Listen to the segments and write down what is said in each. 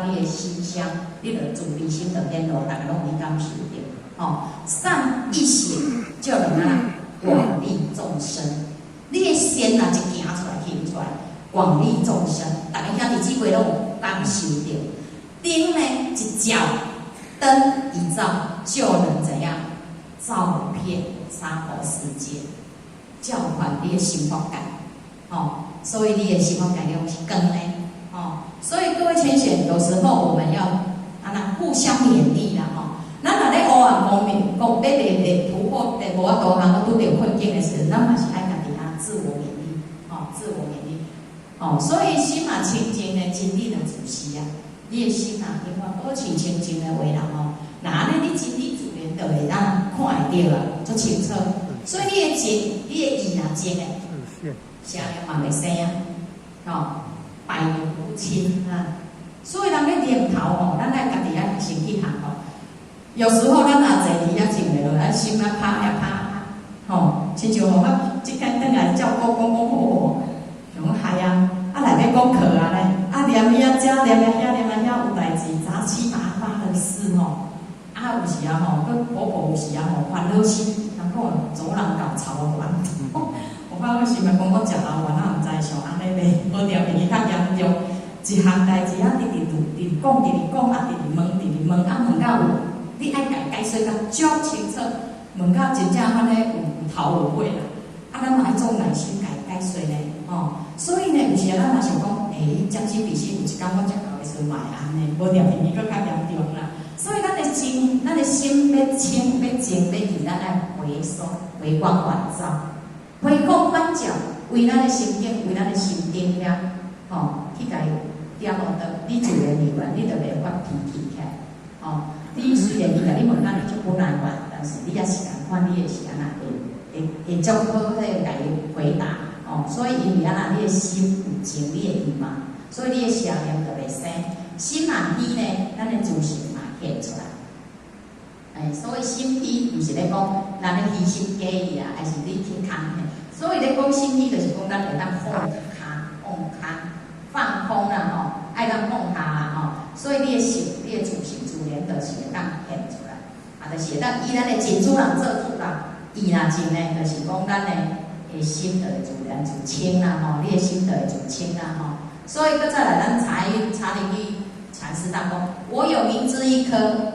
你的心相，你就慈悲心就顯露，逐家攏會感受著。吼，善一行就能啊廣利眾生。你的善若一行出來行出來，廣利眾生，逐家兄弟姊妹攏有感受著。燈呢一照，燈一照就能怎樣？照遍娑婆世界，照遍你的心法界。吼，所以你的心法界攏是光的。吼，所以各位淺顯，有時候我們要啊那互相勉勵啦，吼。咱若咧黑暗光明，講咧咧咧突破，咧無法度通拄著困境的時陣，咱嘛是愛家己啊自我勉勵，吼，自我勉勵，吼。所以心若清淨呢，真理就自是啊。你的心若永遠保持清淨的話啦，吼，若按呢你真理自然就會當看會著啊，足清楚。所以你的靜，你的意若靜的，邪念嘛袂生啊，吼，百毒不侵啊。所以人咧念頭吼，咱愛家己愛先去學吼。有時候咱若坐佇遐靜袂落，咱心啊拍遐拍拍，吼，親像吼我這工轉來照顧公公婆婆，像講害啊，啊內欲講課啊咧，啊念遐遮念遐念遐有代誌，雜七雜八的事吼，啊有時啊吼，閣婆婆有時啊吼煩惱心，人講走人搞吵完，我發我想欲講我食老丸，啊毋知像按呢咧，無定病較嚴重，一項代誌啊，直直直直講，直直講，啊直直問，直直問，啊問到有，你愛共解說甲足清楚，問到真正按呢有頭有尾啦，啊咱嘛愛做耐心共解說呢，吼，所以呢有時咱嘛想講，欸，將心比心，有一工我食到的時陣嘛會按呢，無定病伊閣較嚴重啦。所以咱的心，咱的心欲清欲靜欲意，咱愛回收、回光返照、回光返照，為咱的心境，為咱的心頂遐，吼，去共伊點落燈，你自然而然，你就袂發脾氣起來，吼。你雖然伊共你問甲你足不耐煩，但是你也是仝款，你會是按怎會會會足好好共伊回答，吼。所以因為按怎，你的心有靜，你會意嘛，所以你的邪念就袂生。心若虛呢，咱的自性嘛現出來。欸，所以心虛毋是咧講咱咧虛心假意啊，還是你去空的。所以咧講心虛，就是講咱會當放下、放空、放空啦，吼，愛當放下啦，吼。所以你的心、你的自性自然就是會當現出來，啊，就是會當以咱的真主人做主啦。意若靜呢，就是講咱的心就會自然自清啦，吼，你的心就會自清啦，吼。所以閣再來，咱查查靈玉禪師當講，我有明珠一顆，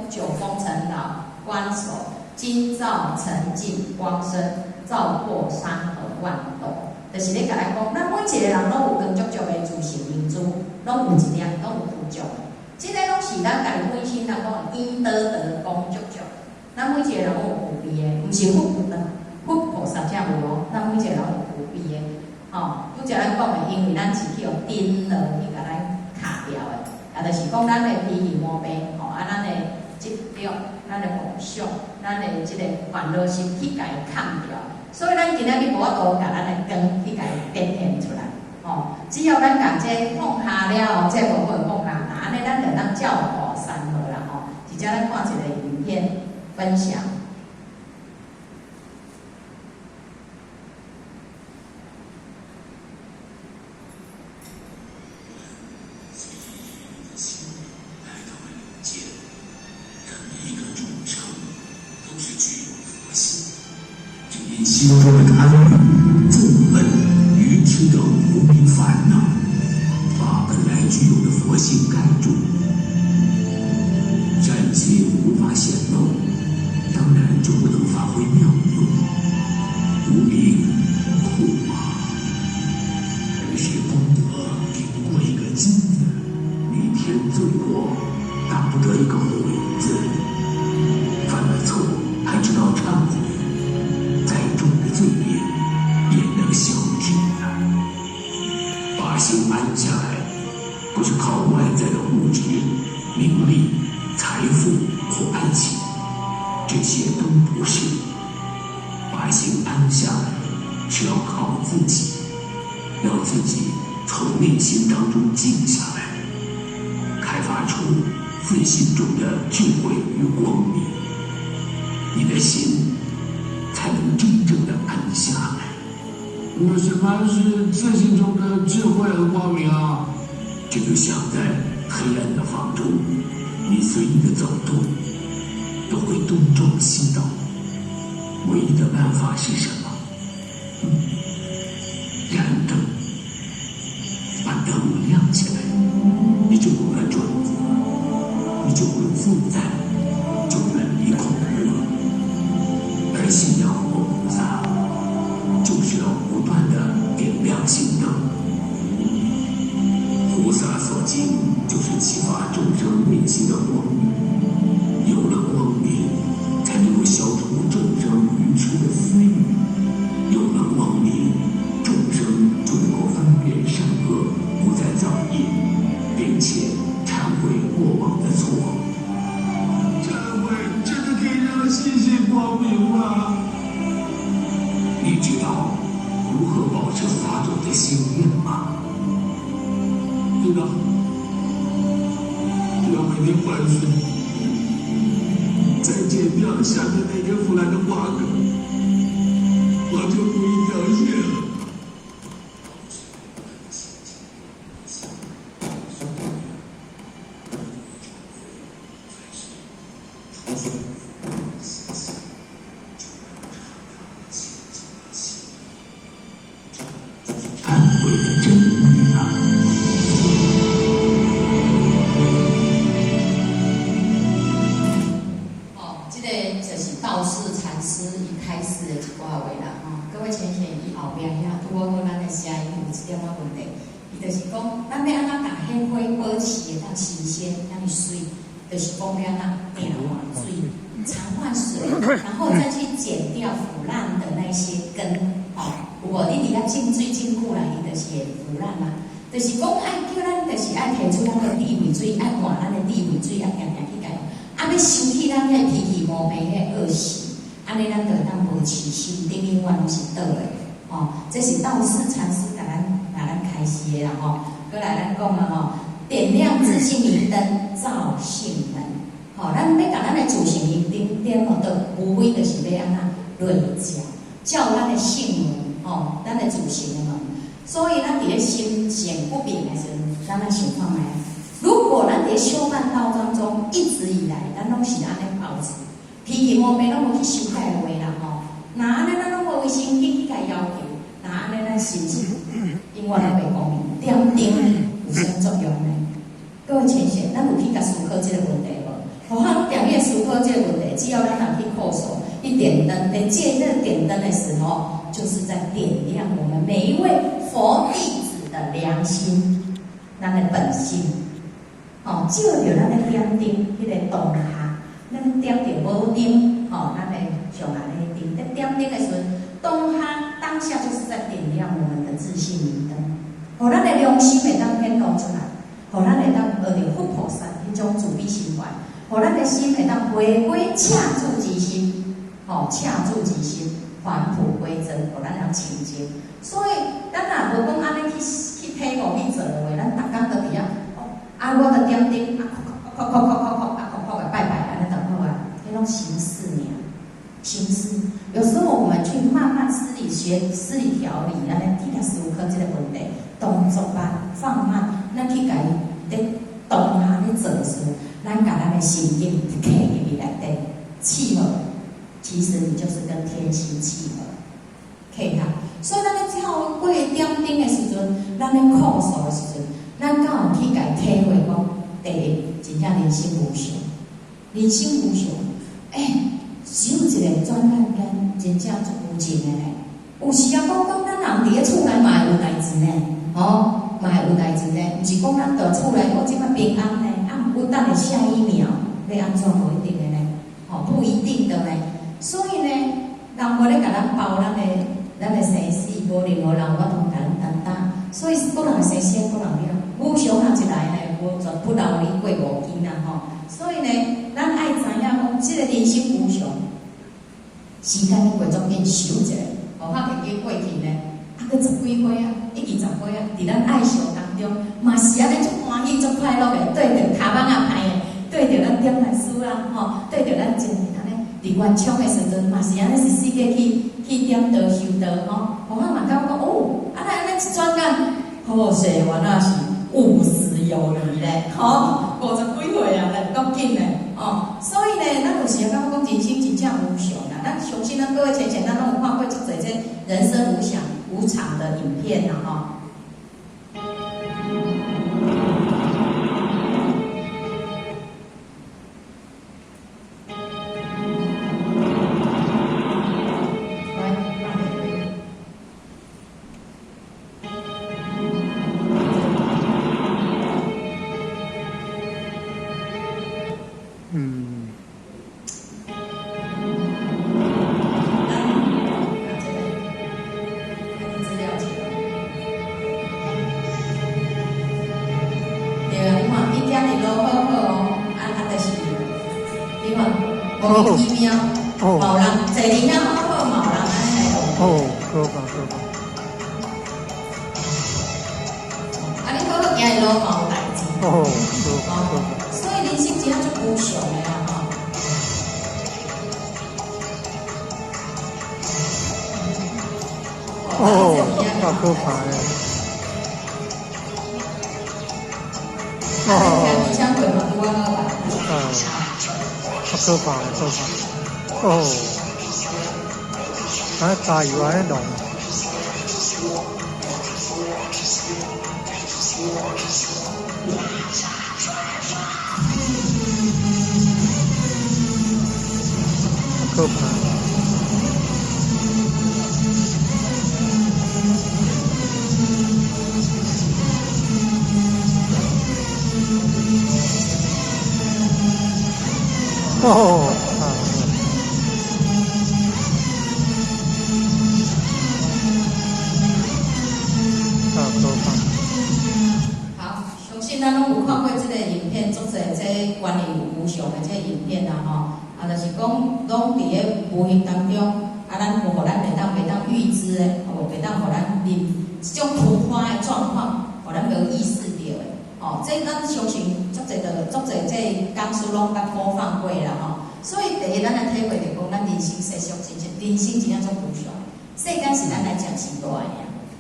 久風塵勞，觀手，今照塵境光身，照破山河萬斗。就是咧共咱講，咱每一個人攏有光足足的自性明珠，攏有一粒，攏有具足。這個攏是咱家己本身，人講應得得光足足。咱每一個人攏有具備的，毋是佛有的，佛菩薩才有哦。咱每一個人有具備的，吼。拄才咱講的，因為咱是去予顛落去共咱卡掉的，啊，就是講咱的脾氣毛病，吼，啊，咱的執著、咱的妄想、咱的這個煩惱心去共伊崁掉。所以咱今仔日無法度共咱的光去共伊展現出來，吼。只要咱共這個放下了後，這個無可能放下，那按呢咱就當照破山河啦，吼。直接咱看一個影片分享。來到了人間的每一個眾生都是具有佛性，只因心中的貪欲、憎恨、愚痴等無明煩惱，把本來具有的佛性蓋住，善心無法顯露，當然就不能發揮妙用。無明苦啊，而是功德頂過一個金子，彌天罪過打不得一個悔字。犯了錯還知道懺悔，再重的罪業也能消止啊。把心安下來，不是靠外在的物質、名利、財富或愛情，這些都不是。把心安下來，是要靠自己，要自己從內心當中靜下來，開發出自心中的智慧與光明，你的心才能真正的安下來。什麼是自心中的智慧和光明啊？這就像在黑暗的房中，你隨意的走動，都會東撞西倒。唯一的辦法是什麼？燃燈，把燈亮起來，你就有了準則，你就有了自在，就遠離恐怖了。而信仰佛菩薩，就是要不斷的點亮心燈。菩薩所經，就是啟發眾生內心的光明。有了光明，才能夠消除眾生愚痴的私欲；有了光明，眾生就能夠分辨善惡，不再造業，並且懺悔過往的錯。懺悔真的可以讓心性光明嗎？你知道如何保持花朵的鮮豔嗎？知道，只要每天換水，再剪掉下面那根腐爛的花梗，花就不會凋謝了。懺悔的真理啊！哦，這個就是道士禪師伊開示的一寡話啦，吼。各位淺顯伊後壁遐拄好咱的聲音有一點仔問題，伊就是講，咱欲按怎共彼花保持會當新鮮，遐爾媠，就是講欲按怎定換水，常換水，然後再去剪掉腐爛的那些根，吼，有無？你佇遐浸水浸久啦，伊就是會腐爛嘛。就是講愛叫咱，就是愛提出咱的智慧水，愛換咱的智慧水，愛定定去共。啊，欲收起咱彼脾氣毛病、彼惡習，按呢咱就會當保持心頂永遠攏是倒的，吼。這是道士禪師共咱開示的啦，吼。閣來咱講啊，吼，點亮自性明燈，照性門。吼，咱欲共咱的自性明燈點予倒，無非就是欲按怎內照，照咱的性門，吼，咱的自性的門。所以咱佇咧心性不明的時陣，咱來想看覓。如果咱佇咧修辦道當中，一直以來，咱攏是按呢保持脾氣毛病，攏無去修改的話啦，吼。若按呢，咱攏無為心境去共要求，若按呢，咱心是永遠攏袂光明。點燈有啥作用呢？各位淺顯，咱有去共思考這個問題無？予咱定咧思考這個問題，只要咱人去叩首、去點燈，在借這個點燈的時候，就是在點亮我們每一位佛弟子的良心，咱的本性。哦，照著咱的點燈，彼個當下，咱點著寶燈，吼，咱的上下的燈。在點燈的時陣，當下當下就是在點亮我們的自性明燈，予咱的良心會當顯露出來，予咱會當學著佛菩薩彼種慈悲心懷，予咱的心會當回歸恰住之心，吼，恰住之心，返璞歸真，予咱通清淨。所以，咱若無講按呢去體悟去做的話，咱逐工都佇遐。啊，我著點燈，啊，叩叩叩叩叩叩，啊，叩叩個拜拜，按呢就好啊。彼攏形式爾，形式。有時候我們去慢慢思理學、思理調理，按呢去共思考這個問題，動作慢，放慢，咱去共伊咧當下咧做的時陣，咱共咱的心境刻入去內底契合，其實你就是跟天心契合，契合。所以咱咧透過點燈的時陣，咱咧叩首的時陣，咱敢有去共體會講，第一，真正人生無常，人生無常，欸，只有一個轉眼間，真正足無情的呢。有時啊，講講咱人佇咧厝內嘛會有代誌呢，吼，嘛會有代誌呢。毋是講咱佇厝內我這擺平安呢，啊，毋過等下下一秒欲按怎無一定的呢，吼，不一定的呢。所以呢，人無咧共咱包咱的生死，無任何人有法度共咱擔當。所以各人的生死各人了。無常若一來呢，無絕不饒你過五更啦吼。所以呢，咱愛知影講，這個人生無常，時間咧過足緊，想一下，吼，拍飛機過去呢，啊，閣十幾歲啊，一二十歲啊，佇咱愛笑當中，嘛是按呢足歡喜、足快樂的，對著跤蠓仔歹的，對著咱點來師啦，吼，對著咱真按呢，佇圓場的時陣，嘛是按呢是四界去點道修道吼，予我嘛感覺哦，啊，按呢一轉眼，好勢，原來是有始有魷魚咧，吼，50幾歲啊，來夠緊咧，哦，所以呢，咱有時啊感覺講人生真正無常啦。咱相信咱各位淺淺，咱攏有看過足濟這人生無常無常的影片啦，吼。哦，無人坐伫遐好好，嘛有人按呢來哦，可怕可怕。啊，你好好行的路嘛有代誌。哦，可怕可怕。所以人生真正足無常的啦吼。哦，啊可怕的。哦。听过嘛拄仔好吧？啊，可怕可怕。哦，啊，加油啊，弄。可怕。哦。好，相信咱攏有看過這個影片，足濟這關於無常的這個影片啦吼，啊，就是講攏佇咧無形當中，啊，咱無予咱會當袂當預知的，無袂當予咱認這種突發的狀況，予咱無意識著的，哦，這咱相信足濟的足濟這講師攏捌播放過啦吼，所以第一咱來體會著講，咱人生世俗真正人生真正足無常，世間是咱來暫時蹛的爾。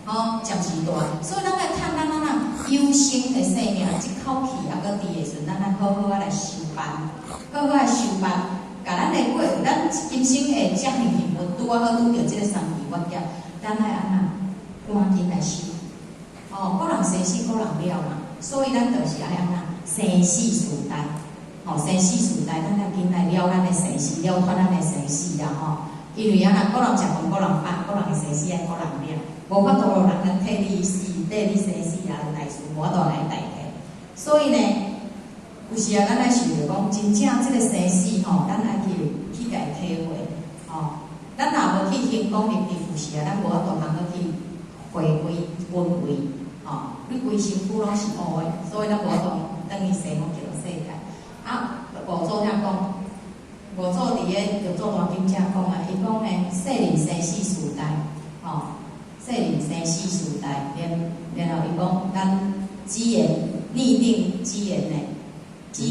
吼，暫時蹛，所以咱愛趁咱咱啊有生的生命，這口氣猶閣佇的時陣，咱愛好好仔來修辦，好好來修辦，共咱的過，咱今生會遮爾幸運，拄仔好拄著這個三期末劫，咱愛按怎趕緊來修。哦，個人生死個人了嘛，所以咱就是愛按怎生死時代，吼，生死時代，咱愛緊來了咱的生死，了脫咱的生死啦吼。因為按怎，個人食飯，個人飽，個人的生死愛個人了。無法度予人來替你死，替你生死也有代志，無法度來代替。所以呢，有時啊，咱愛想著講，真正這個生死吼，咱愛去共體會吼。咱若無去行功立地，有時啊，咱無法度通好去回歸輪迴吼。你規身軀攏是烏的，所以咱無法度轉去西方極樂世界。啊，五祖遐講，五祖佇个六祖壇經遮講啊，伊講呢，世人生死時代，吼。世人生死時代，然後伊講，咱只緣擬定只緣呢，只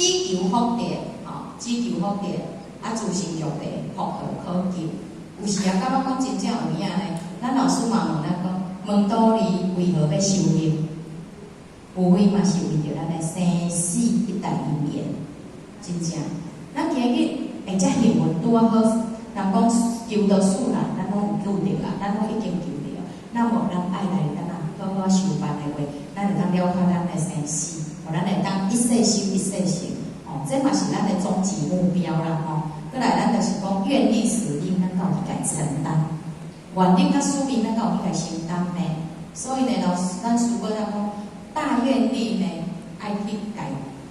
求福德，吼，只求福德，啊，自成玉地，福何可求？有時啊，感覺講真正有影呢。咱老師嘛問咱講，問道理為何欲修行？無非嘛是為著咱的生死一代因緣，真正。咱今日會遮幸運，拄仔好，人講求道死人，咱攏有拄著啊，咱攏已經求著。那麼咱愛來咱啊好好修辦的話，咱會當了脫咱的生死，予咱會當一世修一世成。哦，這嘛是咱的終極目標啦吼。閣來，咱就是講願力使命，咱敢有去共承擔？願力佮使命，咱敢有去共承擔呢？所以呢，老師，咱師父才講，大願力呢，愛去共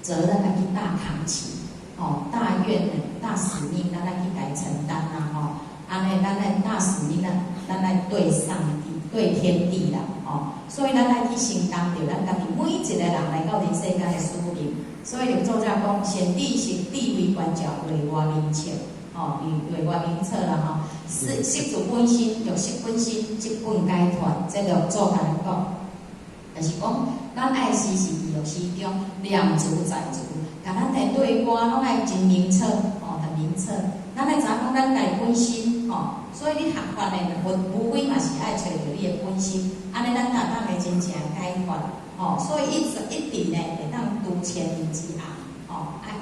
責任，愛去大扛起。哦，大願呢，大使命，咱愛去共承擔啦吼。按呢，咱愛大使命，咱愛對上帝、對天地啦，吼。所以咱愛去承擔著咱家己每一個人來到人世間的使命。所以六祖才講，賢地是地位觀照，內外明徹，吼，內外明徹啦吼。識識自本身，欲識本身，即本解脫。這六祖共咱講，就是講咱愛時時記錄時中，念茲在茲，共咱的對外攏愛真明徹，吼，很明徹。咱愛知影講咱家己本身，吼，所以你學佛的，無非嘛是愛揣著你的本心，按呢咱才會當會真正解脫。吼，所以伊一直呢會當度千年之暗，吼，啊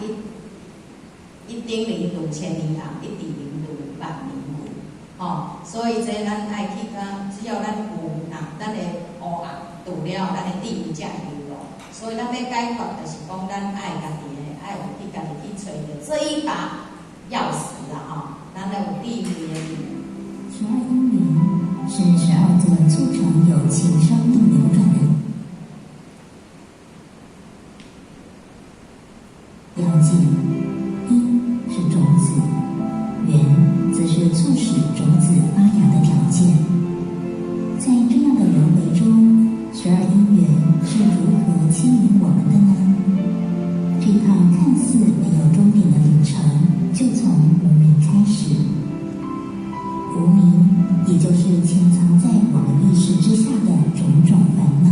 一頂靈度千年暗，一地靈度萬年霧，吼，所以這咱愛去講，只要咱有若咱的烏暗除了，咱的智慧才會流露。所以咱欲解脫，就是講咱愛家己的，愛有去家己去揣著這一把鑰匙啦，吼，咱愛有智慧的。十二因緣是12個促成有情生命流轉的要件。因是種子，緣則是促使種子發芽的條件。在這樣的輪迴中，十二因緣是如何牽引我們的呢？這趟看似沒有終點的旅程，就從無明開始。無明，也就是潛藏在我們意識之下的種種煩惱。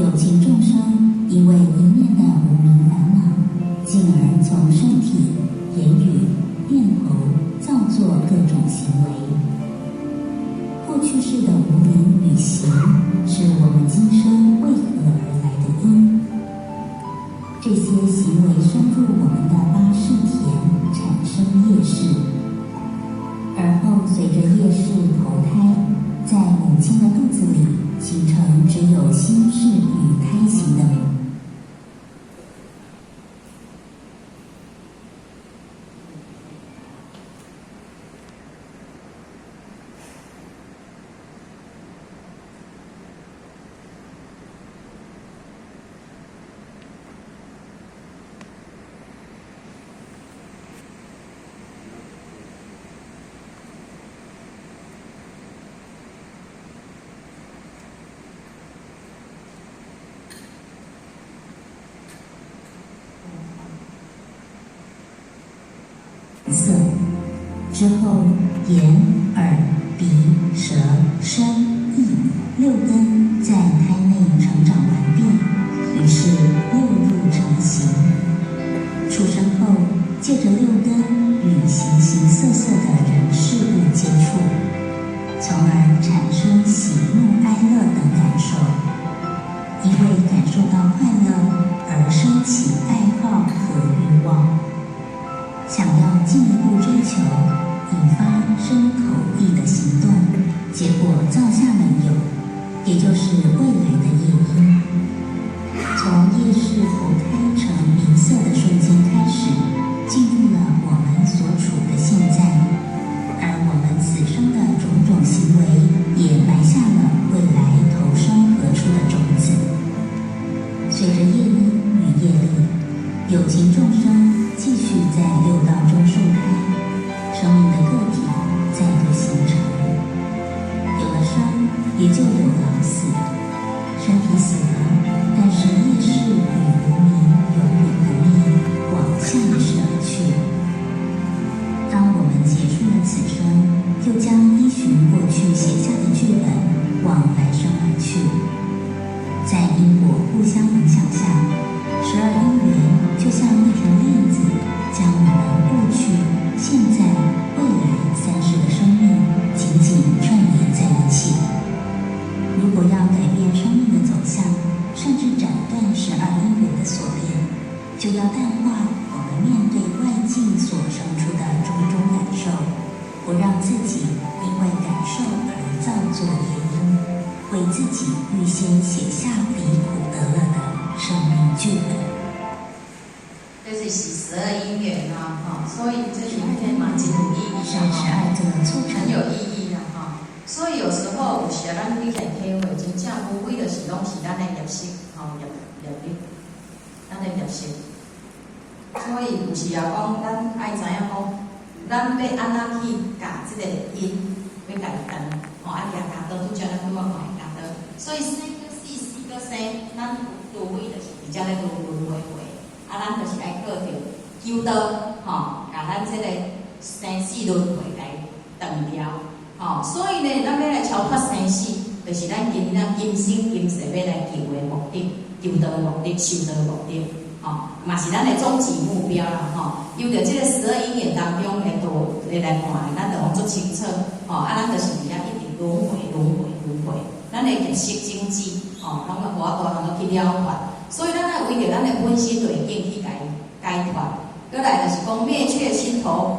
有情眾生因為一念的無明煩惱，進而從身體、言語、念頭造作各種行為。過去世的無明與行，是我們今生為何而來的因。這些行為深入我們的八識田，產生業識。而後隨着業識投胎，在母親的肚子裡形成只有心識與胎形的色。之後，眼、耳、鼻、舌、身、意六根在胎內成長完畢，於是六入成形。出生後，借着六根與形形色色的人事物接觸，從而產生喜怒哀樂等感受。因為感受到快樂而生起愛好和慾望，想要進一步追求，引發身口意的行動，結果造下了有，也就是未來的業因。從業識投胎成名色的瞬間開始，進入了我們所處的現在，而我們此生的種種行為，也埋下了未來投生何處的種子。隨着業因與業力，有情眾生繼續在六道中受胎，生命的個體再度形成。有了生，也就有老死。身體死了，但是業識與無明永遠不滅，往下一世而去。當我們結束了此生，又將依循過去寫下的劇本往來生而去。在因果互相影響下，十二因緣就像一條鏈子，將我們過去、現在、未來三世的生命緊緊串聯在一起。如果要改變生命的走向，甚至斬斷十二因緣的鎖鏈，就要淡化我們面對外境所生出的種種感受，不讓自己因為感受而造作業因，為自己預先寫下離苦得樂的生命劇本。這是十二因緣啊，哈，所以這影片嘛真有意義是12個促成很有意義啦，哈。所以有時候有時咱去來體會，真正無非就是攏是咱的業識，吼，業力，咱的業識。所以有時也講，咱愛知影講，咱欲按怎去共這個因，欲共伊斷，吼，啊，舉鉸刀，拄才咱拄仔看的鉸刀。所以生閣死，死閣生，咱除非就是佇遮咧輪輪迴迴，啊，咱就是愛靠著求道，吼，共咱這個生死輪迴來斷掉，吼。所以呢，咱欲來超脫生死，就是咱今咱今生今世欲來求的目的，求道的目的，修道的目的，吼，嘛是咱的終極目標啦，吼。由著這個十二因緣當中的道理來看，咱就攏足清楚，吼，啊，咱就是佇遐一直輪迴、輪迴、輪迴。咱的業識種子，吼，攏嘛無法度通去了斷。所以咱愛為著咱的本身就會緊去共伊解脫。閣來就是講滅卻心頭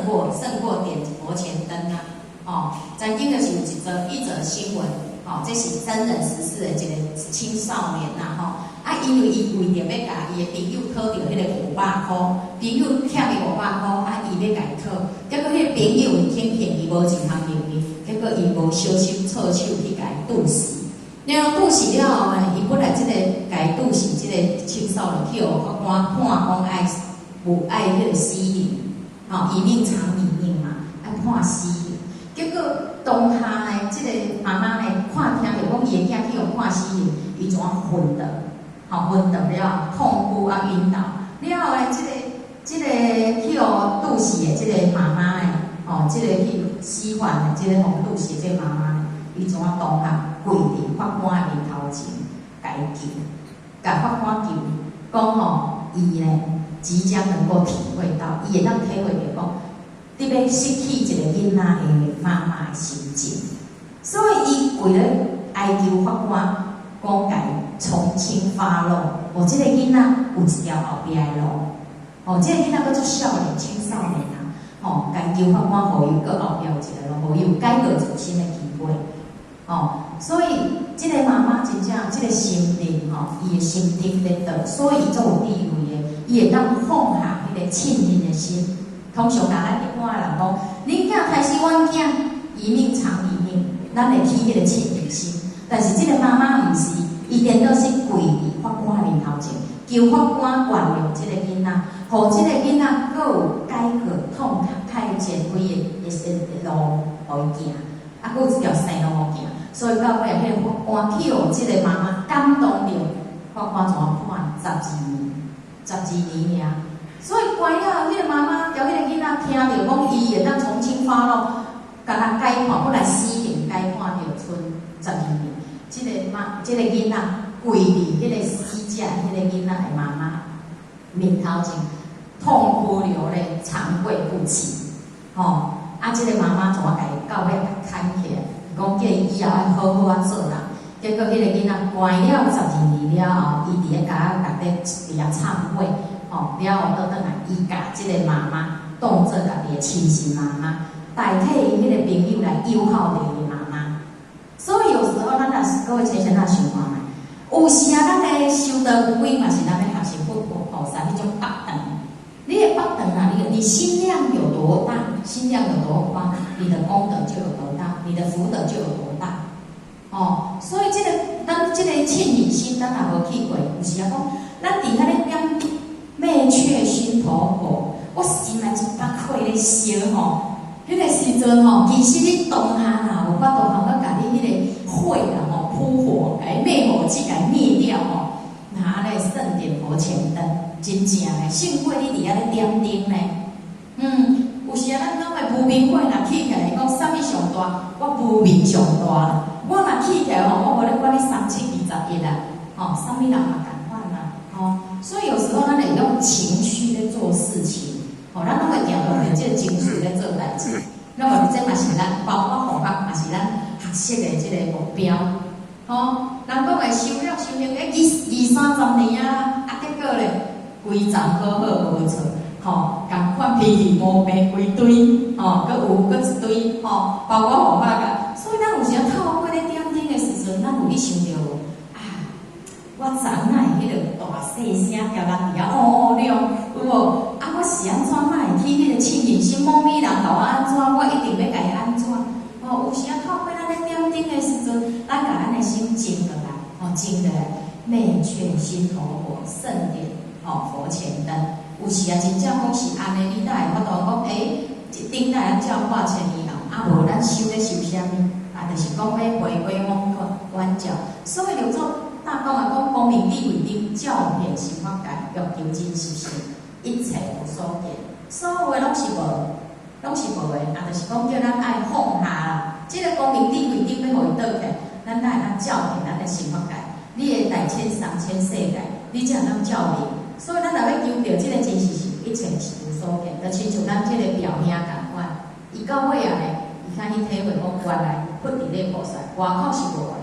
火，勝過點佛前燈啊！吼，曾經就是有一則新聞，吼，這是真人實事的一個青少年呐，吼，啊，因為伊為著欲共伊的朋友討著彼个500箍，朋友欠伊五百箍，啊，伊欲共伊討，結果彼个朋友肯騙伊無一項能力，結果伊無小心錯手去共伊毒死。然後毒死了後呢，伊本來這個共伊毒死這個青少年去予法官判講愛無愛彼個死刑，吼，一命償一命嘛，愛判死刑。結果當下呢，這個媽媽呢，看聽著講伊的囝去予判死刑，伊怎昏倒，吼，昏倒了，痛哭啊，暈倒。了後呢，這個去予毒死的這個媽媽呢，吼，這個去死犯的這個予毒死的這個媽媽呢，伊怎當下跪佇法官的面頭前，共伊求，共法官求，講吼，伊呢即將能夠體會到，伊會當體會著講，佇欲失去一個囡仔的媽媽的心情，所以伊跪咧哀求法官，講共伊從輕發落，予這個囡仔有一條後壁的路，吼，這個囡仔閣足少年，青少年啊，吼，共求法官，予伊閣後壁有一個路，予伊有改過自新的機會，吼，所以這個媽媽真正這個心靈吼，伊的心頂咧倒，所以伊足有智慧的，伊會當放下彼個凊恨的心。通常若咱一般的人講，恁囝刣死阮囝，一命償一命，咱會起彼個凊恨心。但是這個媽媽毋是，伊顛倒是跪佇法官面頭前，求法官原諒這個囡仔，予這個囡仔閣有改過痛快前規的路予伊行，啊，閣有一條生路予行。所以到尾啊，彼個法官去予這個媽媽感動著，法官怎判12年，12年爾。所以關了，彼個媽媽共彼個囡仔聽著講，伊會當從輕發落，共他改判，本來死刑改判著賰十二年。這個媽，這個囡仔跪佇彼個死者，彼個囡仔的媽媽面頭前，痛哭流淚，長跪不起。吼，啊，這個媽媽怎啊共伊到尾共牽起來，講叫伊以後愛好好仔做人。結果彼個囡仔關了十二年了後，伊佇咧監獄內底佇遐懺悔。吼，了後倒轉來，伊共這個媽媽當做家己的親生媽媽，代替伊彼個朋友來誘惑著伊媽媽。所以有時候咱若是各位淺顯若想看覓，有時啊，咱的修道無歸嘛是咱欲學習佛菩薩彼種腹長。你的腹長啊，你心量有多大，心量有多寬，你的功德就有多大，你的福德就有多大。哦，所以這個咱這個凊恨心，咱若無去過，有時啊講，咱佇遐咧點滅卻心頭火，我心內一把火咧燒吼。彼個時陣吼，其實你當下若有法度通去共你彼個火啦吼，撲火，共伊滅火器共伊滅掉吼，那咧勝點佛前燈，真正的勝過你佇遐咧點燈呢。有時啊，咱攏會無明火若起起來，講啥物上大？我無明上大啦。我若起起來吼，我無咧管你三七二十一啦，吼，啥物人嘛仝款啦，吼。所以有時候咱會用情緒咧做事情，吼，咱攏會定用這個情緒咧做代誌。那麼這嘛是咱包括佛學嘛是咱學習的這個目標，吼。人講會修了修行，欸，二二三十年啊，啊，結果咧，規層好好無錯，吼，仝款脾氣毛病規堆，吼，閣有閣一堆，吼，包括佛學噶。所以咱有時透過咧點燈的時陣，咱有去想著無？啊，我昨哪會彼個大細聲共人佇遐烏烏嚷，有無？啊，我是按怎哪會起彼個凊恨心？某物人共我按怎，我一定欲共伊按怎？吼，有時啊透過咱咧點燈的時陣，咱共咱的心靜落來，吼，靜落來，滅卻心頭火，勝點吼佛前燈。有時啊，真正講是按呢，你哪會法度講？欸，一燈哪會照掛千年人？啊，無咱修咧修啥物？啊，就是講欲回歸往觀照。所以六祖大講啊，講光明智慧燈，照遍十法界，欲求真實性，一切無所見。所有的攏是無，攏是無的。啊，就是講叫咱愛放下啦。這個光明智慧燈欲予伊倒起來，咱才會當照遍咱的十法界。你的大千上千世界，你才會當照明。所以咱若欲求著這個真實性，一切是無所見。就親像咱這個表兄仝款，伊到尾啊呢，伊較去體會講，原來佛伫咧菩萨，外口是無的，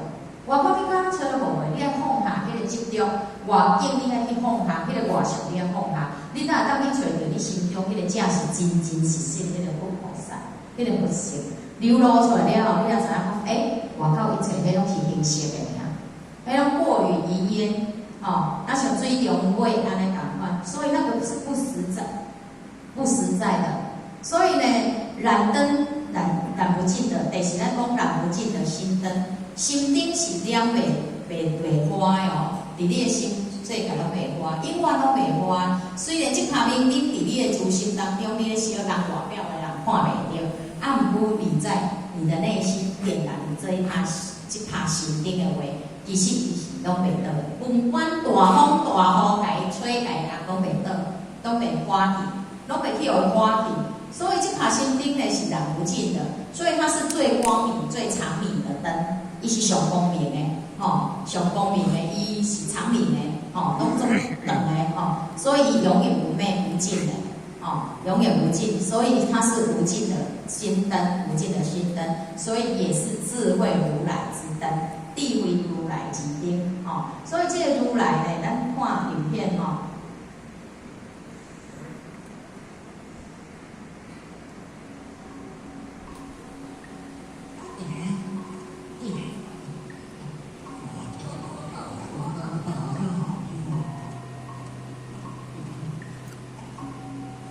外口你敢找都無的，你愛放下彼個執著，外境你愛去放下，彼個外相你愛放下，你才會當去揣著你心中彼個正是真真實實彼個佛菩薩，彼個佛性流露出來了後，你才知影講，欸，外口一切彼攏是形式的爾，彼攏過雲於煙，吼，若像水中月按呢仝款，所以那個是不實在、不實在的。所以呢，燃燈燃不盡的，就是咱講燃不盡的心燈，心燈是點袂花的哦，佇你的心世界攏袂花，永遠攏袂花。雖然這跤明燈佇你的自心當中，你咧燒，人外表的人看袂著，啊，毋過你在你的內心點燃這一跤這跤心燈的話，其實伊是攏袂倒的。不管大風大雨，共伊吹，共伊壓，攏袂倒，攏袂花去，攏袂去予伊花去。所以這跤心燈呢是燃不盡的，所以它是最光明、最長明的燈，伊是上光明的，吼，上光明的，伊是長明的，吼，攏總長的，吼，所以永遠不滅不盡的，吼，永遠不盡，所以它是無盡的心燈，無盡的心燈，所以也是智慧如來之燈，智慧如來之燈，吼，所以這個如來呢，咱看影片吼。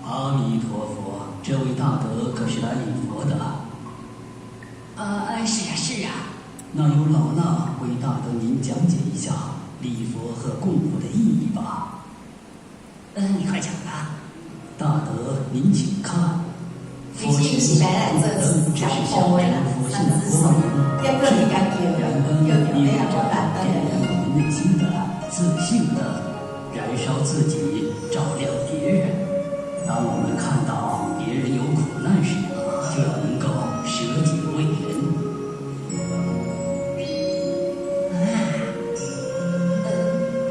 阿彌陀佛，這位大德可是來禮佛的。是啊，是啊。那由老衲為大德您講解一下禮佛和供佛的意義吧。你快講吧。大德您請看，其實伊是來來做這是象徵佛性的光明，燃燈意味著點燃我們內心的自信的燃燒自己，照亮別人。當我們看到別人有苦難時，就要能夠捨己為人。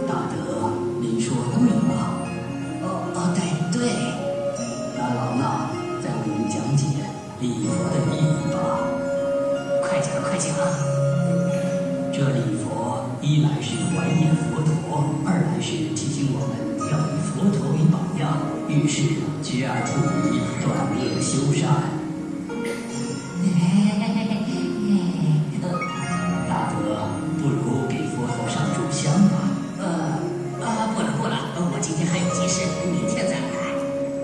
大德，您說對嗎？哦哦，對對。那老衲再為您講解禮佛的意義吧。快講快講。這禮佛一來是懷念佛陀，二來是提醒我們要以佛陀為榜樣，遇事覺而不迷，斷惡修善。大德，不如給佛陀上炷香吧。不了不了，我今天還有急事，明天再來。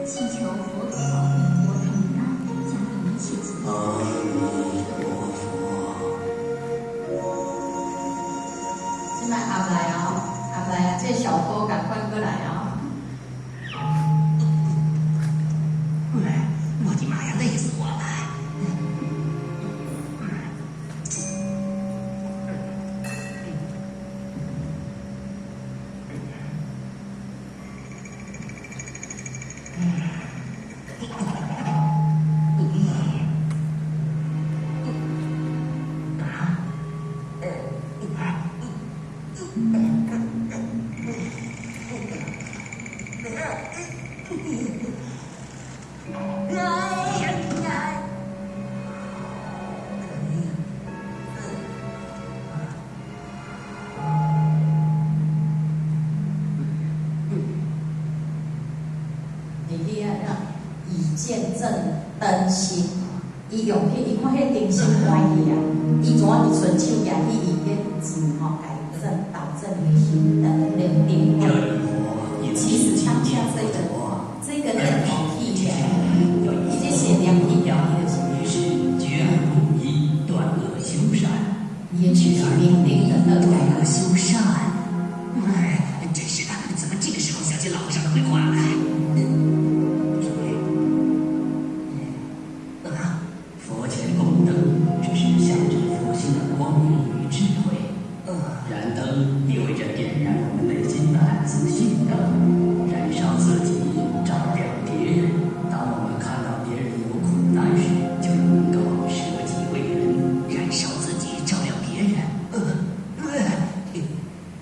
祈求佛陀保護國泰民安，家庭一切吉阿彌陀佛。這擺合來哦，合來啊！這小哥趕快過來哦。我的媽呀，累死我了！以見正燈心，伊用彼，伊看彼個燈芯歪去啊，伊怎啊佇伸手舉去伊彼錢吼，共伊正導正伊心燈彼個燈。其實當下這個念頭起來，伊這善念起來，伊就是於是覺而不迷，斷惡修善。伊就是明燈的燈。斷惡修善，哎，真是的，怎麼這個時候想起老和尚的會話來？佛前供燈，這是象徵佛性的光明與智慧。燃燈意味着點燃我們內心的自信燈，燃燒自己，照亮別人。當我們看到別人有苦難時，就能夠捨己為人，燃燒自己，照亮別人。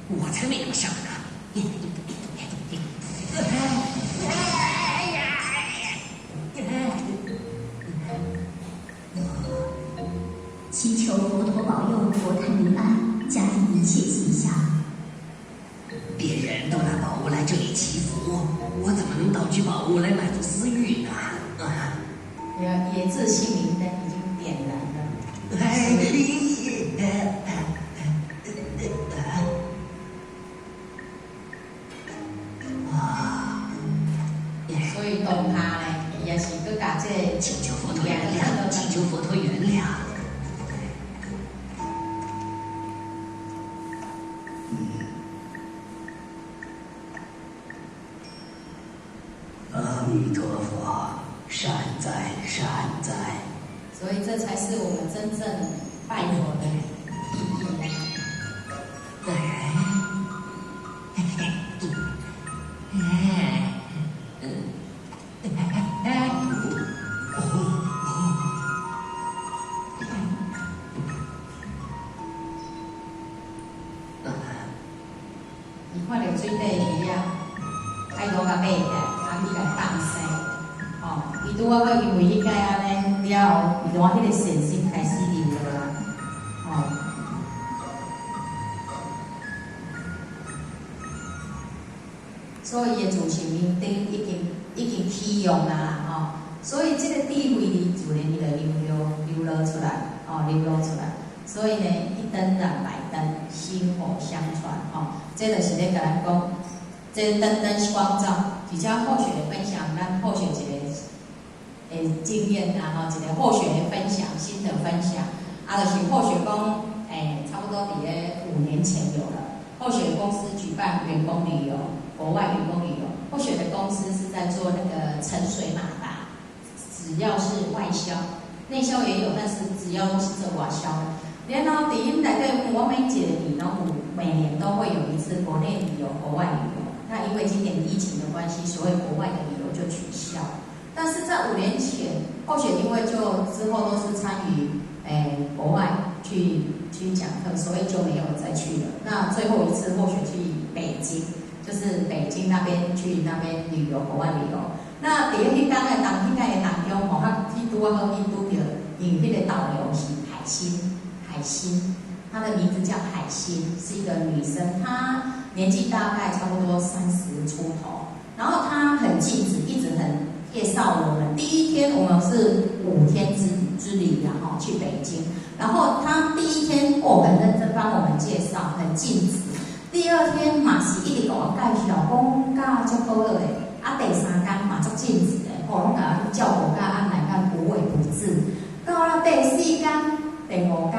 我才沒那麼傻呢。窃喜下。别人都拿宝物来這裡祈福，我怎麼能盜取寶物來滿足私欲呢？啊！也自性明燈已經點燃了。啊！所以當下呢，也是閣共這個請求佛陀原諒，請求佛陀原諒。阿彌陀佛，善哉善哉。所以這才是我們真正拜佛的意義。伊看著水底魚仔，愛攏共買起來，啊去共放生，吼！伊拄仔好因為彼擺按呢了後，伊就彼個善心開始流落來，吼。所以伊的自性明燈已經啟用啊，吼！所以這個智慧呢，自然伊就流露出來，吼，流露出來。所以呢，一燈染百燈，薪火相傳，吼，這就是咧共咱講，這燈燈光照，而且後學的分享，咱後學一個的經驗啊，吼，一個後學的分享，心得分享，啊，就是後學講，差不多佇咧5年前有了，後學公司舉辦員工旅遊，國外員工旅遊，後學的公司是在做那個沉水馬達，只要是外銷，內銷也有，但是只要都是做外銷。然後佇𪜶內底，我每一個年攏有，每年都會有一次國內旅遊、國外旅遊。那因為今年疫情的關係，所以國外的旅遊就取消。但是在5年前，後雪因為就之後都是參與國外去講課，所以就沒有再去了。那最後一次後雪去北京，就是北京那邊去那邊旅遊，國外旅遊。那佇彼天的當，彼天的當中，吼，我去拄仔好去拄著，因為彼個導遊是海星。海星，她的名字叫海星，是一個女生，她年紀大概差不多30出頭，然後她很盡職，一直很介紹我們。第一天我們是5天之旅，然後去北京，然後她第一天哦很認真幫我們介紹，很盡職。第二天嘛是一直給我介紹，講甲足好的，啊第三天嘛足盡職的，哦攏共阮照顧甲按來甲無微不至。到了第四天、第五天。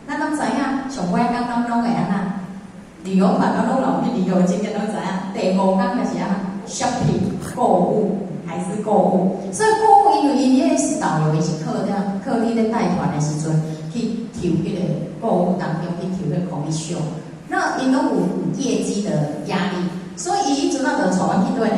咱攏知影，上尾工咱攏會按怎？旅遊團攏攏去旅遊經驗攏知影。第五天就是按怎？shopping 購物還是購物？所以購物因為伊彼個是導遊，伊是靠咧靠你咧帶團的時陣去抽彼個購物當中去抽彼個 commission。那𪜶攏有業績的壓力，所以伊彼陣仔就帶阮去佗呢？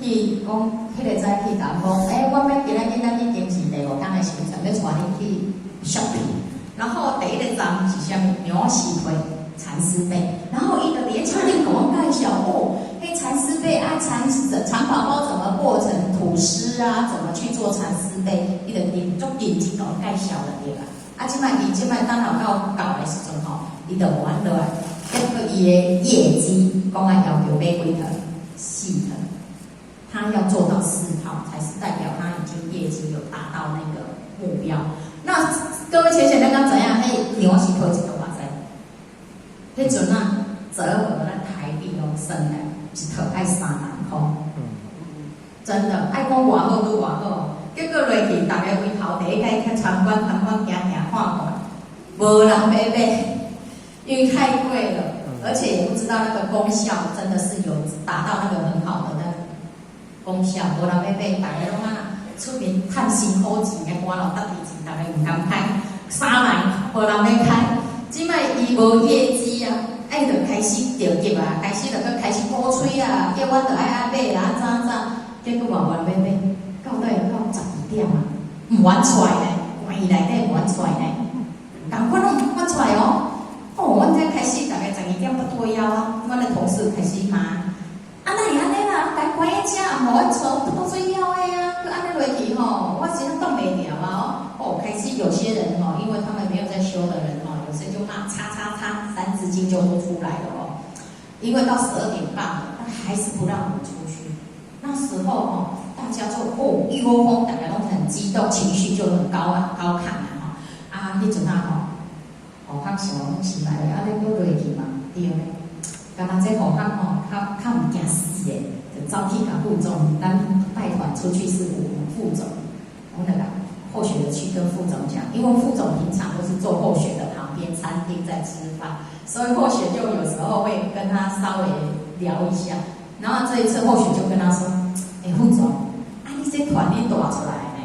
去講彼個早去共阮講，欸，我欲今仔日咱已經是第五天的行程，欲帶恁去 shopping。然後第一個站是啥物？牛膝皮、蠶絲被。然後伊就佇咧車頂共阮介紹哦，彼蠶絲被啊，蠶寶寶怎麼過成吐司啊？怎麼去做蠶絲被？伊就認足認真共阮介紹了對啦。啊，這擺伊這擺等候到到的時陣吼，伊就無按落來，結果伊的業績講愛要求買幾套？4套。他要做到4套，才是代表他已經業績有達到那個目標。那各位淺顯，咱敢知影？彼牛膝皮一套偌濟？彼陣啊，折合咱台幣攏算來一套愛3萬箍。真的，愛講偌好拄偌好，結果落去，逐家圍頭第一擺去參觀參觀，行行看看，無人欲買，因為太貴了，而且也不知道那個功效真的是有達到那個很好的那個功效，無人欲買，逐家攏啊出面趁辛苦錢的官老搭地錢，逐家毋甘開，3萬無人欲開。這擺伊無業績啊，愛就開始著急啊，開始就閣開始鼓吹啊，叫阮著愛愛買啦，怎怎，結果嘛無人欲買，到底到12點啊，毋願出來呢，關內底毋願出來呢，仝款攏毋願出來哦。哦，阮才開始逐家12點不對枵啊，阮的同事開始罵，啊哪會按呢啦，共關佇遮，毋予阮出，肚水枵的啊，閣按呢落去吼，我真正擋袂牢啊！哦，開始有些人吼，因為他們沒有在修的人吼，所以就罵叉叉叉，三字經就都出來了哦。因為到12點半了，他還是不讓我們出去。那時候哦，大家就哦一窩蜂，大家都很激動，情緒就很高啊，高亢啊吼。啊，彼陣啊吼，悟黑想講奇怪咧，啊你閣落去嘛？對咧。敢若這悟黑吼，較較毋驚死的，就走去共副總，咱帶團出去是我們副總，我那個後學的去跟副總講，因為副總平常都是坐後學的旁邊餐廳在吃飯，所以後學就有時候會跟他稍微聊一下。然後這一次後學就跟他說：“欸，副總，啊你這團你帶出來呢，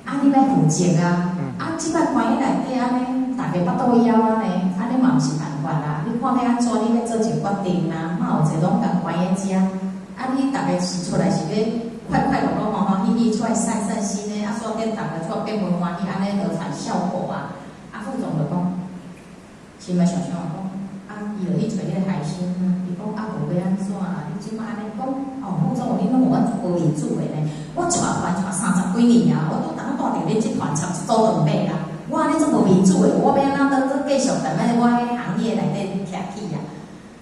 啊你欲負責啊，啊這擺關喺內底按呢，大家腹肚枵按呢，按呢嘛毋是辦法啦。你看欲按怎，你欲做一個決定啊，嘛有一個攏共關喺遮，啊你逐家是出來是欲快快樂樂、歡歡喜喜出來散散心的，啊煞變逐家出來變無歡喜，按呢無反效果啊。啊副總就講，心內想想講，啊伊就去揣彼個海星啊，伊講啊無欲按怎啦，你這擺按呢講，哦副總，你攏予阮無面子的呢，我帶團帶30幾年啊，我拄當帶著恁這團插一組兩尾啦，我按呢足無面子的，我欲按怎閣繼續踮咧我彼行業內底徛起啊？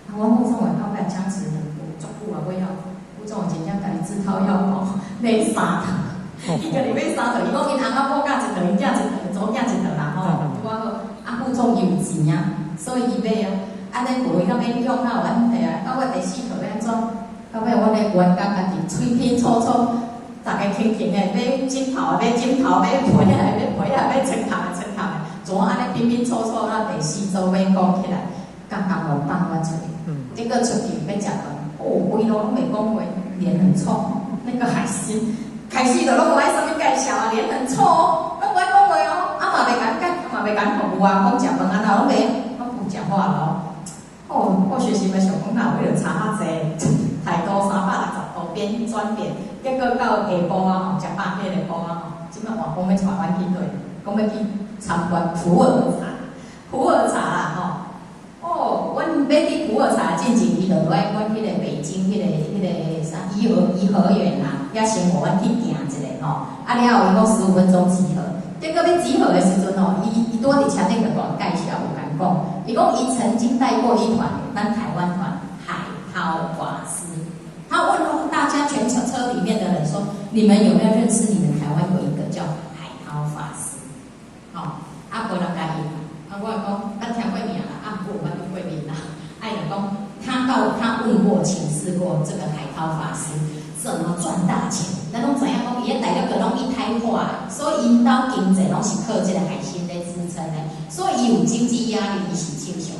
啊，阮副總的後尾僵持很多，足久啊，尾後副總真正家己自掏腰包買三套，伊家己買三套，伊講𪜶翁仔某佮一套，𪜶囝一套，查某囝一套啦吼。拄仔好，啊副總有錢啊，所以伊買啊，按呢無伊較勉強較有問題啊。到尾第四套欲按怎？到尾阮的員工家己喙皮粗粗，逐家輕輕的買枕頭，買枕頭，買被仔，買被仔，買床頭的床頭的，怎按呢拼拼湊湊，啊第四組欲講起來，剛剛好放阮出去，結果出去欲食飯，哦，規路攏袂講話，臉很臭，那個海星開始就攏無愛啥物介紹啊，臉很臭哦，攏無愛講話哦，啊嘛袂敢講，嘛袂敢服務啊，講食飯按怎攏袂，攏無講話了哦。哦，我學習嘛想講，若為了差較濟，態度360度變轉變，結果到下晡啊吼，食飽彼個晡啊吼，這擺換講欲帶阮去佗，講欲去參觀普洱茶，普洱茶啦吼。哦，阮欲佇普洱茶進前，伊就來阮彼個北京彼個啥頤和園啊，遐先予阮去行一下吼。啊了後，伊講15分鐘集合，結果欲集合的時陣吼，伊伊拄佇車頂就共阮介紹，有共講，伊講伊曾經帶過一團，咱台灣團海濤法師。他問大家全車車裡面的人說：你們有沒有認識你們台灣有一個叫海濤法師？吼，啊無人共應，啊我講捌聽過名啦，啊無捌見過面啦。啊伊就講，他到他問過請示過這個海濤法師怎麼賺大錢，咱攏知影講，伊咧大陸個攏一胎化，所以𪜶兜經濟攏是靠這個海星咧支撐的，所以伊有經濟壓力，伊是正常。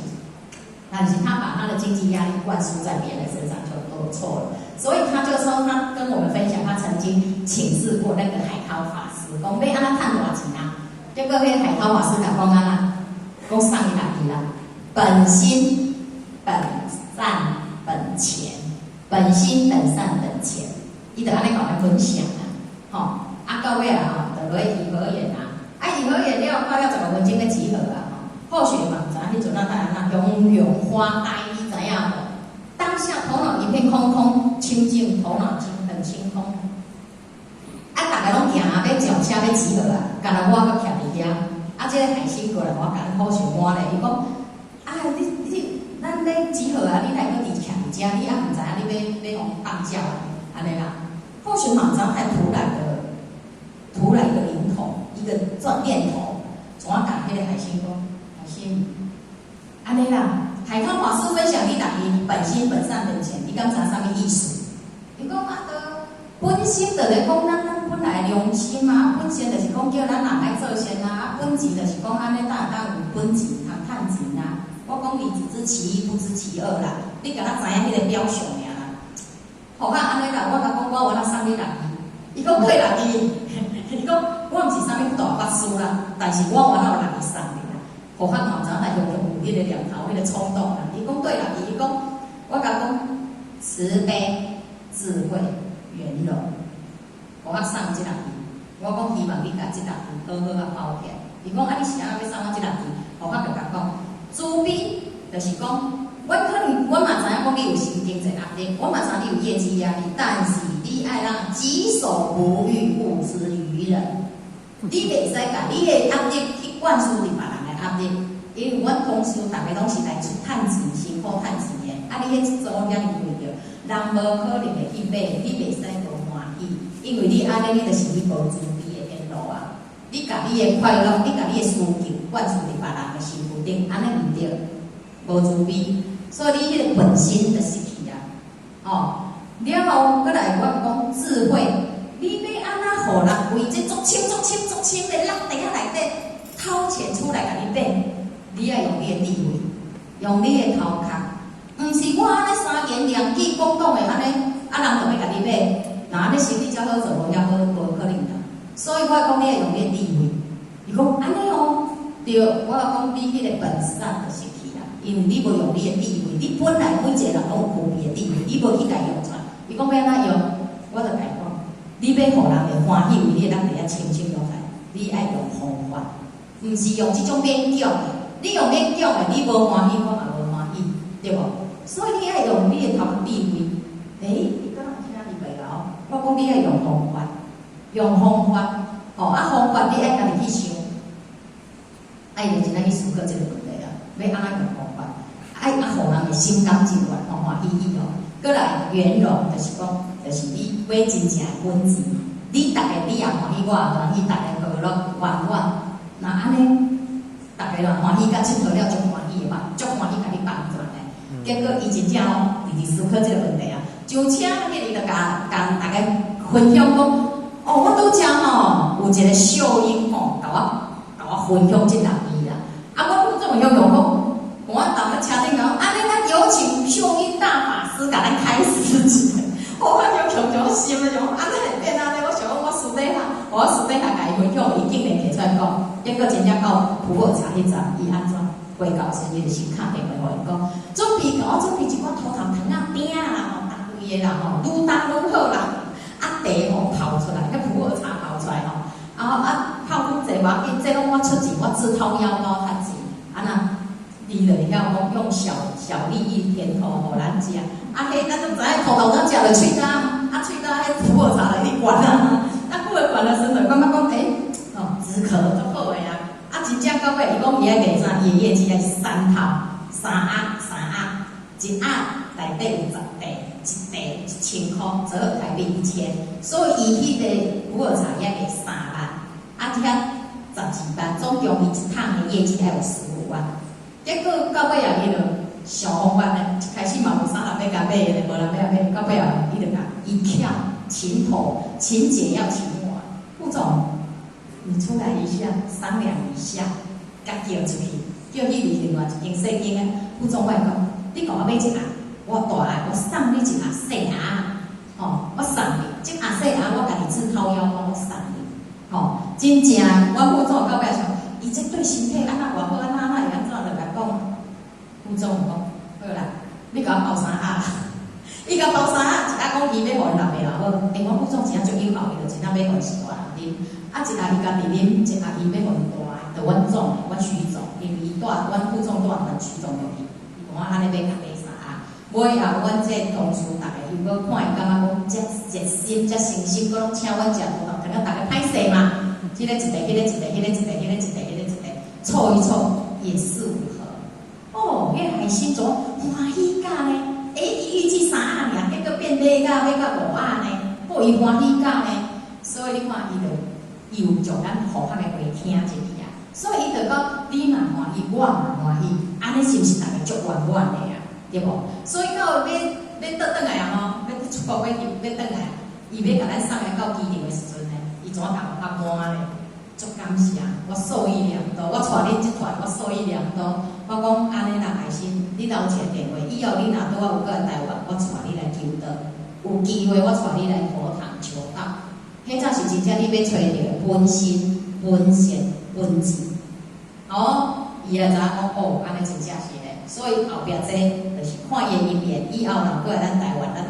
但是他把他的經濟壓力灌輸在別人身上，就都錯了。所以他就說，他跟我們分享，他曾經請示過那個海濤法師，講欲按怎趁大錢啊？結果彼個海濤法師共講按怎，講送伊六字啦，本心本善本錢，本心本善本錢，伊就按呢共阮分享啊，吼，啊到尾啊吼，就落去頤和園啊，啊頤和園了到了15分鐘欲集合啊，吼，後續嘛毋知影彼陣啊，按怎雄蛹發呆，你知影無？當下頭腦一片空空，清淨，頭腦清很清空。啊，逐家攏行啊，欲上車欲集合啊，干焦我閣徛佇遐。啊，這個海星過來，我共好想我咧，伊講啊，你咱咧集合啊，你來閣佇徛佇遮，你猶毋知影你欲予放鳥啊，按呢啦。後續嘛毋知影太突然的，突然一個靈頭，一個轉念頭，怎共彼個海星講？海星，按呢啦。海濤法師分享你六字本心本善本錢，你敢知啥物意思？伊講啊，都本心就咧講咱本來良心啊，本善就是講叫咱人愛做善啊，啊本錢就是講按呢，當會當有本錢通趁錢啊。我講你只知其一不知其二啦，你敢若知影彼個表象爾啦。好啊，按呢啦，我共講我有法送你六字，伊講對六字，伊講我毋是啥物大法師啦，但是我有法六字送你啦。好漢嘛，毋知影來雄雄有彼個念頭，彼個衝動啦。伊講對六字，伊講我共講慈悲、智慧、圓融，我送這六字。我講希望你共這六字好好啊包起來。伊講啊，你是按怎欲送我這六字？好漢就共講慈悲，就是講，我可能我嘛知影講你有神經濟壓力，我嘛知影你有業績壓力，但是你愛讓己所不欲，勿施於人。你袂使共你的壓力去灌輸佇別人的壓力，因為阮公司逐家攏是來出趁錢，辛苦趁錢的。啊，你彼一組遐爾貴著，人無可能會去買，你袂使無歡喜，因為你按呢，你就是你無慈悲的顯露啊！你共你的快樂，你共你的需求灌輸佇別人的身軀頂，按呢毋對，無慈悲，所以你彼個本心就失去啊！哦，了後閣來我講智慧，你欲按怎予人為這足深、足深、足深的落地仔內底掏錢出來共你買？你愛用你的智慧，用你的頭殼，毋是我按呢三言兩語講講的按呢，啊人就欲共你買，若按呢生意才好做，無遐好無可能啦。所以我講你愛用你的智慧，伊講按呢哦，對，我講你彼個本善就失去啦，因為你無用你的智慧，你本來每一個人攏有具備的智慧，你無去共用出來。伊講欲按怎用，我就共伊講，你欲予人會歡喜，為你的落地仔清清落來，你愛用方法，毋是用這種勉強的。你用勉強的，你無歡喜，我嘛無歡喜，對無？所以你愛用你的頭殼智慧。欸，伊敢若聽入袂哦？我講你愛用方法，用方法，吼啊方法你愛家己去想，愛認真去思考這個問題啊，欲按怎用方法，愛啊予人會心甘情願，歡歡喜喜哦。閣來圓融，就是講，就是你買真正的本錢，你逐家你也歡喜，我也歡喜，逐家和樂圓滿，若按呢？逐家人歡喜，共𨑨迌了足歡喜的嘛，足歡喜共你幫助的。結果伊真正哦，直直思考這個問題啊。上車彼伊就共共逐家分享講，哦，我拄才吼有一個秀英吼，共我分享這六字啦。啊，我總有用講，我踮咧車頂講，按呢咱有請秀英大法師共咱開示一下。我就強強心咧，想按呢會變按呢？我想講我私底下，我私底下共伊分享，伊竟然提出來講。結果真正到普洱茶彼站，伊按怎回到時，伊就是敲電話予𪜶講，準備共我準備一寡塗頭糖仔餅啦吼，逐位的啦吼，愈重愈好啦。啊茶吼泡出來，彼普洱茶泡出來吼，啊啊泡愈濟無要緊，這攏我出錢，我自掏腰包趁錢。啊若伊就會曉講用小小利益甜頭予咱食。啊，彼咱攏知影塗頭糖食落喙焦，啊喙焦彼普洱茶就一直懸啊。啊，久會懸的時陣，感覺講欸，哦止咳足好的啊。啊，真正到尾，伊講伊愛賣啥？伊的業績愛三套，三盒，三盒，一盒內底有10塊，一塊1000箍，折合台幣1000。所以伊彼個普洱茶伊愛賣3萬，啊，遐12萬，總共伊一桶的業績愛有15萬。結果到尾啊，伊就想方法呢，一開始嘛無啥人欲共買的，無人欲共買，到尾啊，伊就共伊巧請頭，琴姐要請我，副總，你出來一下，商量一下，共叫出去，叫去另外一間細間的。副總我講，你共我買這盒，我大盒，我送你一盒細盒，吼，我送你，這盒細盒我家己自掏腰包，我送你，吼，真正，阮副總到尾想，伊這對身體按怎偌好，按怎按怎會按怎，就共講，副總講，好啦，你共我包三盒，伊共包三盒，一盒講伊欲予𪜶老爸老母，欸，阮副總真正足有效，伊就真正欲予𪜶大人啉，啊，一盒伊家己啉，一盒伊欲予𪜶大的，就阮總的，阮徐總，因為伊蹛，阮副總蹛阮徐總入去，伊講我按呢欲共買三盒，尾後阮這同事逐家又閣看伊感覺講遮熱心、遮誠心，閣攏請阮食塗頭糖，逐家歹勢嘛，這个一塊，彼个一塊，彼個一塊，彼個一塊，彼個一塊，湊一湊也四五盒。哦，彼個海心怎歡喜甲呢？欸，伊預計三盒爾，結果變買到五盒呢，哦，伊歡喜甲呢，所以你看伊就伊有將咱護法的話聽進去啊，所以伊就講你嘛歡喜，我嘛歡喜，按呢是毋是逐家足圓滿的啊？對無？所以到欲欲倒轉來啊吼，欲出國欲去欲轉來，伊欲共咱送來到機場的時陣呢，伊怎共我拍滿咧？足感謝，我受益良多，我帶恁這團，我受益良多。我講按呢啦，愛心，你若有一個電話，以後你若拄仔有過來台灣，我帶你來求道，有機會我帶你來佛堂求道。彼才是真正你欲揣著本心、本善、本智。哦，伊也知影講哦，按呢真正是咧。所以後壁這就是看伊的因緣，以後若過來咱台灣，咱。